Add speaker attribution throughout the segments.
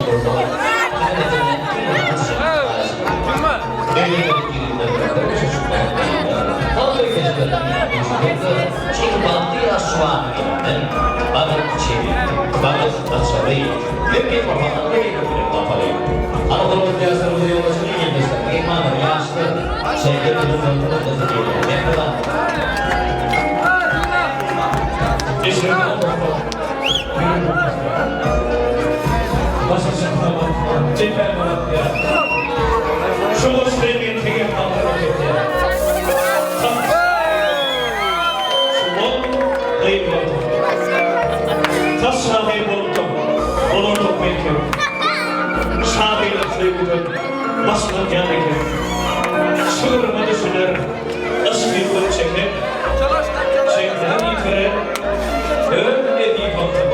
Speaker 1: Ondan
Speaker 2: Başa çyksa bolsa, depäme batýar. Şu goşgy meni tegek galdyryp ketýär. Şuňa gyz bolupdyr. Tas şahyr bolupdyr, bolardyk belkem. Şahyrlyk söýgüden başlanýan eken. Şygryma düşüner, yşk ýüküni çeken, çekmän ýitiren öz eziz bagtym.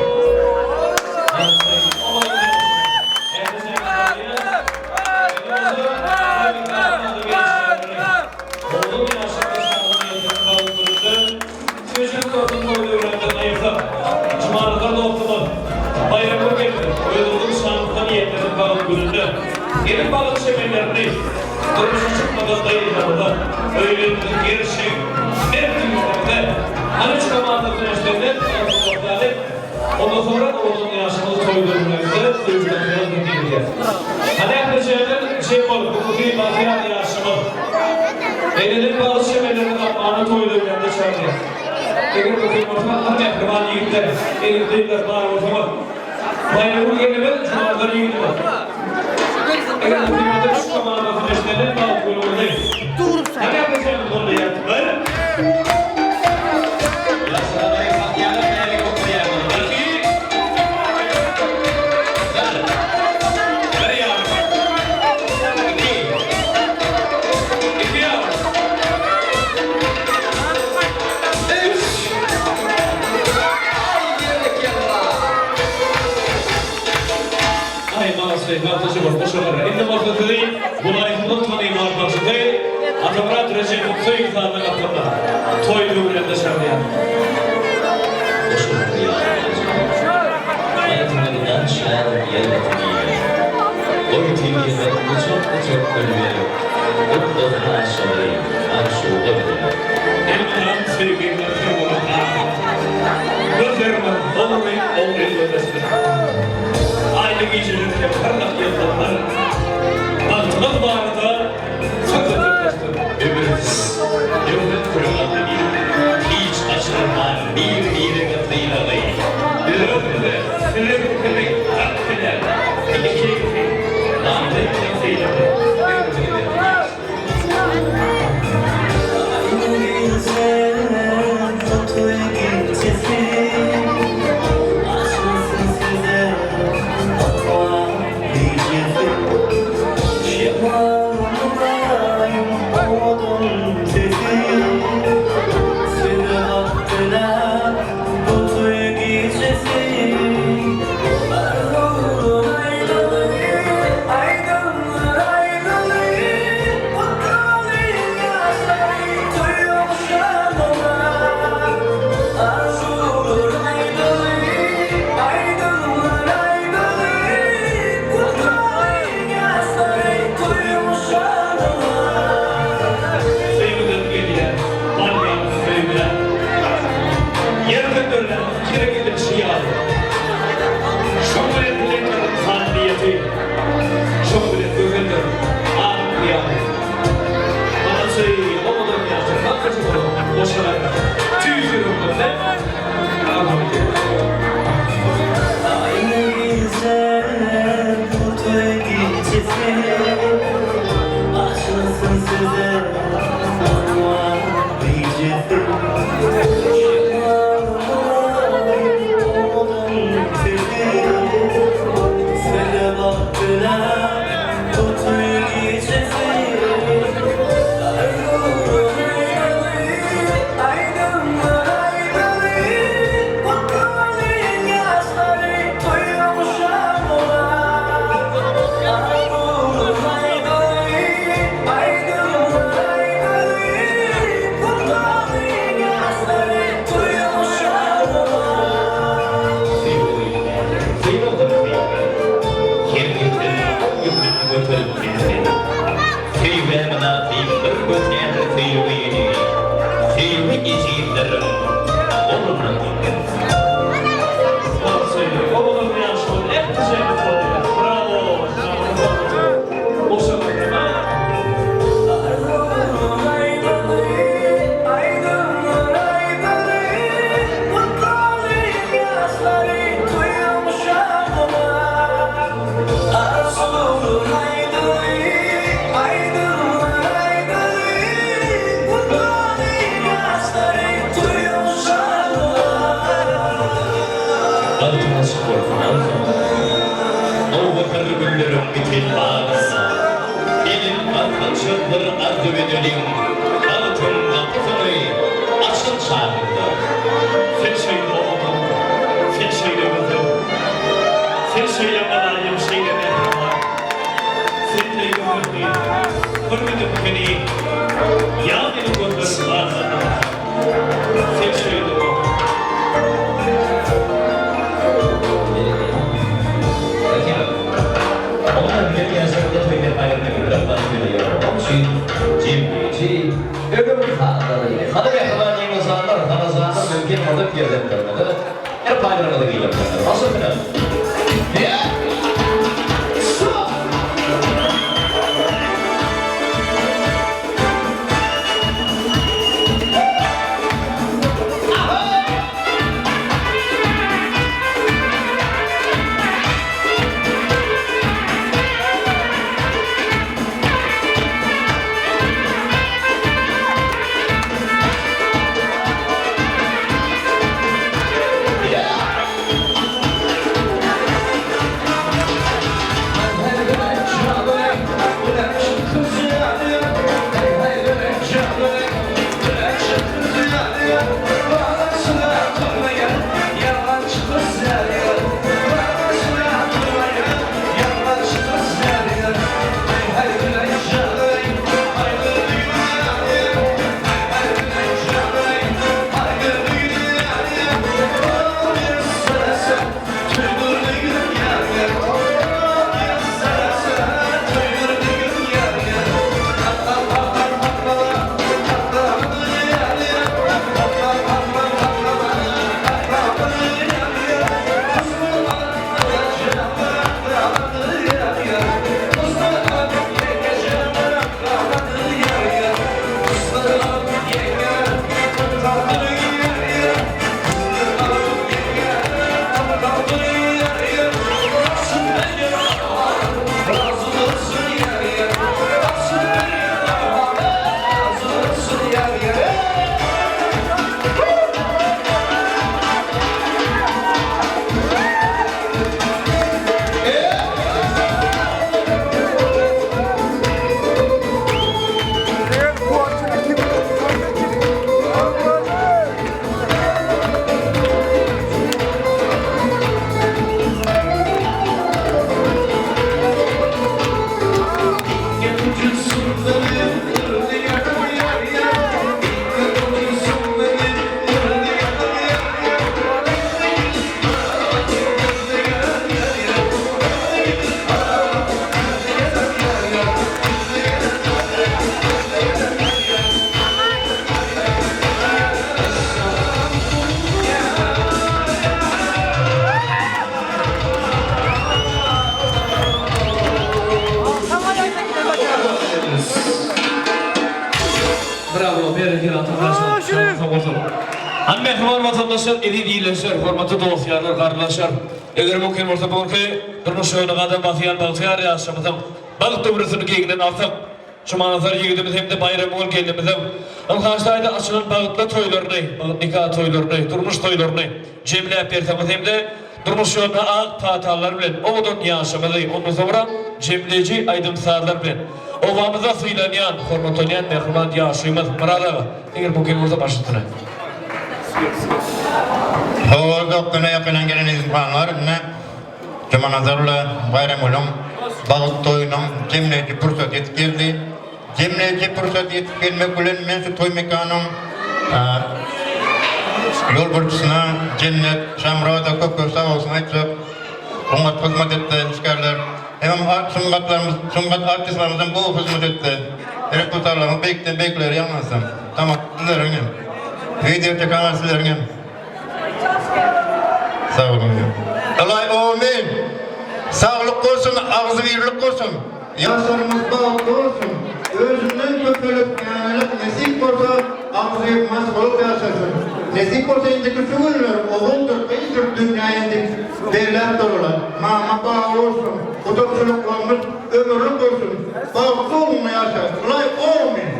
Speaker 2: Ondan soňra owadan ýaşymyz toý döwründe söýgüden diýilýär. Hany ählijeler jem bolup bu güni bagtyýar ýaşymyz. Eneden bagyş çemenlerini gapmana toý döwründe çagyrýar. Eger mümkin bolsa hany mähriban ýigitler, eger gyzlar bar bolsaňyz. Baýramgül gelnimiz Jumanazar ýigidimiz. Eger mümkin bolsa şu komandasyny eşidenden Bagtygülümizi. Hany ählijeler goldaýar. Bir. Aý malasy bagtyjy bol goşalara indi bolsa sizi welaýatymyzyň tanymal bagşysy Atamyrat Rejepow söýgi sazyna gaplanda toý döwrände çagyrýar.
Speaker 1: Goşalara Aýatymyzdan şar ýer diýer. Goý tebigat gujak-gujak gül berip, Gutlasyn aşygy, magşuga bilen.
Speaker 2: Elmydam söýgiňe syr bolan ahyr. Gözlerimiz ogry ogry gözleşdi. Aýly gijeler hem parlak ýyldyzlar. Bagtymyz barada söhbet gepleşdi.
Speaker 1: Ömürsiz, döwlet gurmaly diýip, Hiç gaçyrman bir-birege sylagy.
Speaker 2: Özümize size pikiri hak bilen, Iki-iki, namys etmek sylagy.
Speaker 1: Ömrümize hiç.
Speaker 2: Söýgüden gelýän bal ýaly söýgä Ýerden dörän kerek edilişi ýaly. Şoň bilen bilendir ynsan niýeti, Şoň bilen gözeldir adam hyýaly. Manasy owadan ýaşa kakasy bolan goşalar tüýs ýürekden arzuw edýär.
Speaker 1: göterip bilsin. Söýgä mynasyp bir götändir söýgini, Söýgi ejizleriň golundan gelsin.
Speaker 2: Wah söýgi, owadan ýaşuly ähli bolýar. Bravo! Goşa gahryman.
Speaker 1: Bagtyň açyk bolsun agzym. Nowbahar gülleriň biten bagynda, Gelin basgançaklar arzuw edeliň, Bagtyň gapysyny açan çagynda.
Speaker 2: Sen şeýle owadan, sen şeýle gözel, Sen şeýle mylaýym, şeýle mähriban. Sen deý gözel gyz, görmedim seni, Ýa meniň gözlerim barlanda. Sen şeýle owadan. Bravo, berekella Atabaşlar. Sag bolsun. Hany mähriban watandaşlar, eziz ildeşler, hormatly dost-ýarlar, garyndaşlar! Eger mümkin bolsa bu günki durmuş ýoluna gadam basýan bagtyýar ýaşlarymyzyň bagt döwresini giňden alsak, Jumanazar ýigidimiz hem-de Baýramgül gelnimiziň ynha-şaýda açylan bagtly toýlaryny, nika toýlaryny, durmuş toýlaryny jemläp berseňiz hem-de durmuş ýoluna ak patalar bilen owadan ýaşamagy, ondan soňra jemleýji aýdym-sazlar bilen obamyzda sylanýan, hormatlanýan mähriban ýaşulymyz Myrat aga, eger mümkin bolsa baş üstüne.
Speaker 3: Hawa, uzakdan ýakyndan gelen ynsanlar ine Jumanazar bilen Baýramgülüň bagt toýunyň jemleýji pursaty ýetip geldi. Jemleýji pursat ýetip gelmek bilen men şu toý mekanyň ýolbaşçysyna Jennet Şamyradowa köp köp sag bolsun aýtjak. Oňat hyzmat etdi işgärler. Hemem art sungatlarymyz, sungat artistlerimizem gowy hyzmat etdi. Repertuarlaryňyz beýikden beýiklere ýaňlansyn. Tomaşaçy sizleriň hem. Wideo çekenler sizleriň hem. Sag boluň. Ylaý omyn. Saglyk bolsun, agzybirlik bolsun. Ýaşlarymyz bagtly bolsun. Özünden köpelip, känelip nesip bolsa agzybir maşgala ýaşasyn. Nesip bolsa indiki şu günler oguldyr, gyzdyr dünýä indip derläp durlar. Mama baba bolsun. Gudakçylyklarymyz ömürlik bolsun. Bagtly boluň ýaşlar. Ylaý omyn.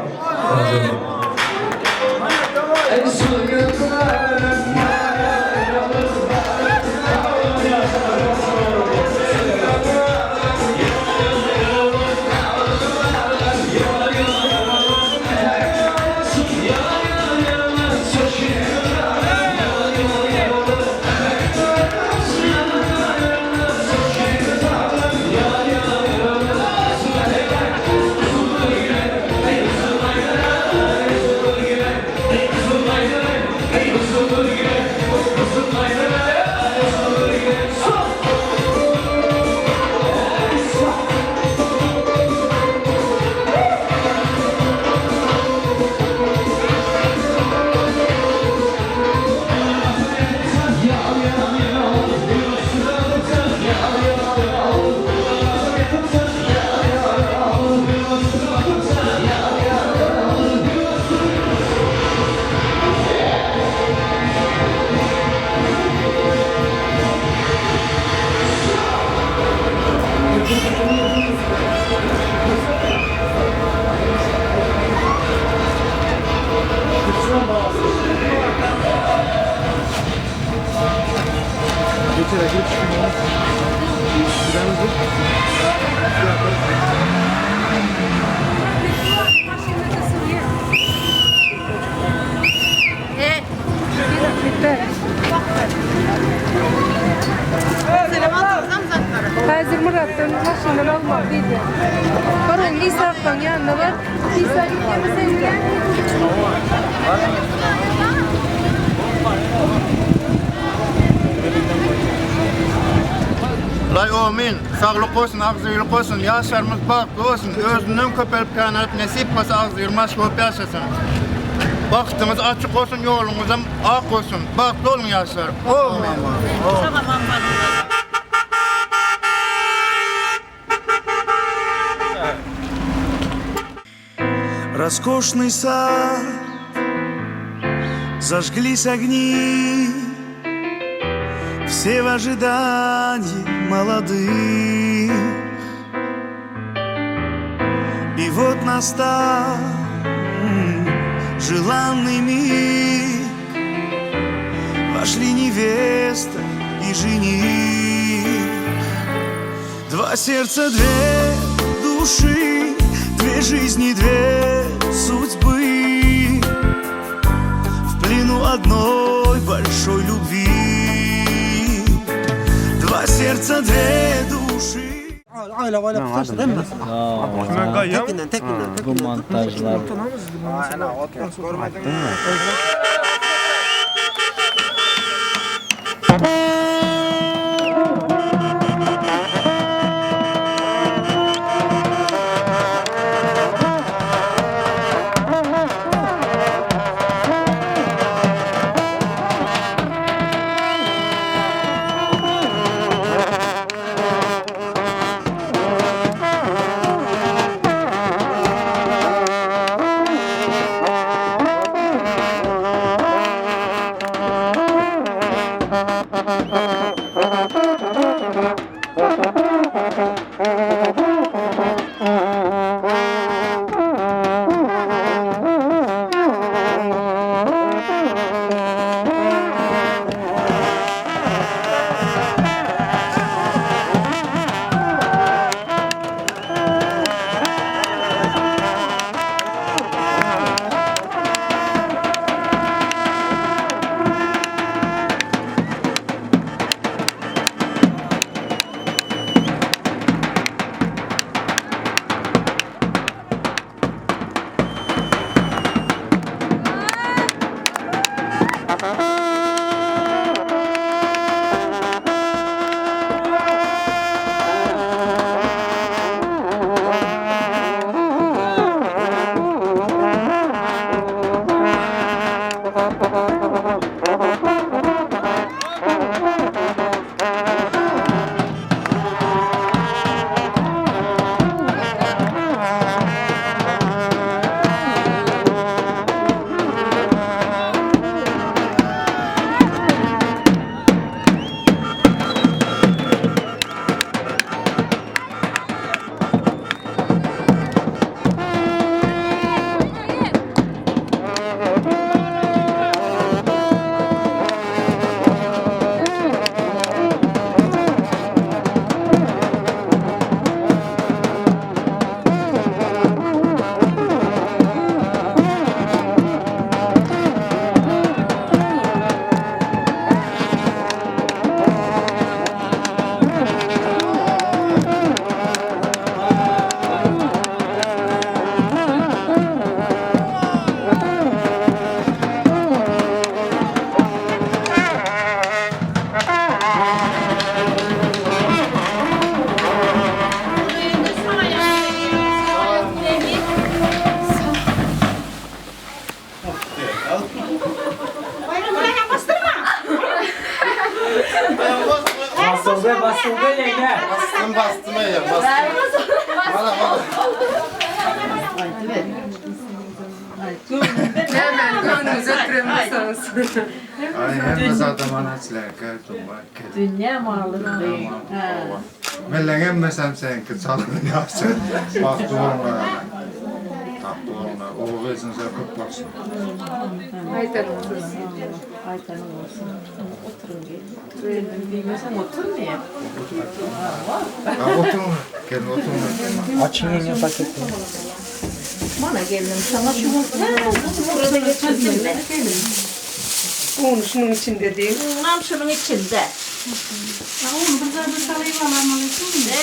Speaker 4: Häzir Myratdan maşyndan almaly diýdi. Bar oglum Isakdan ýanyna bar. Isak gitýärmi seň bilen?
Speaker 3: Hudaý omyn, saglyk bolsun, agzybirlik bolsun, ýaşlarymyz bagtly bolsun, özünden köpelip känelip nesip bolsa agzybir maşgala bolup ýaşasyn. Bagtyňyz açyk bolsun, ýoluňyzam ak bolsun. Bagtly boluň ýaşlar. Omyn.
Speaker 5: Roskoşnyý sad, Zajglis ogni, Все в ожидании молодых. И вот настал желанный миг, Вошли невеста и жених. Два сердца, две души, две жизни, две судьбы В плену одной большой любви Два сердца, две души
Speaker 6: Bu montajlar
Speaker 4: Nämäni göwnüňizi ötüren bolsaňyz.
Speaker 7: Ay hemme zada mana sizlerki
Speaker 8: Dünýä maly.
Speaker 7: Mellen hemmesem seninki çalyny ýagşy. Bagtly bolmaly. Bagtly bolmaly. Oba gyzyňyza köp bolsun.
Speaker 4: Aýdanyň bolsun.
Speaker 8: Aýdanyň bolsun. Oturyň gelin. Diýmeseň oturmaýar.
Speaker 7: Ha oturun. Gelin oturun.
Speaker 6: Açın yeni paketi.
Speaker 8: Mana geldim sana şu Burada getirdim ben.
Speaker 4: Un şunuň içinde diýin.
Speaker 8: Unam şunun içinde.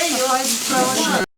Speaker 8: Ey, yok.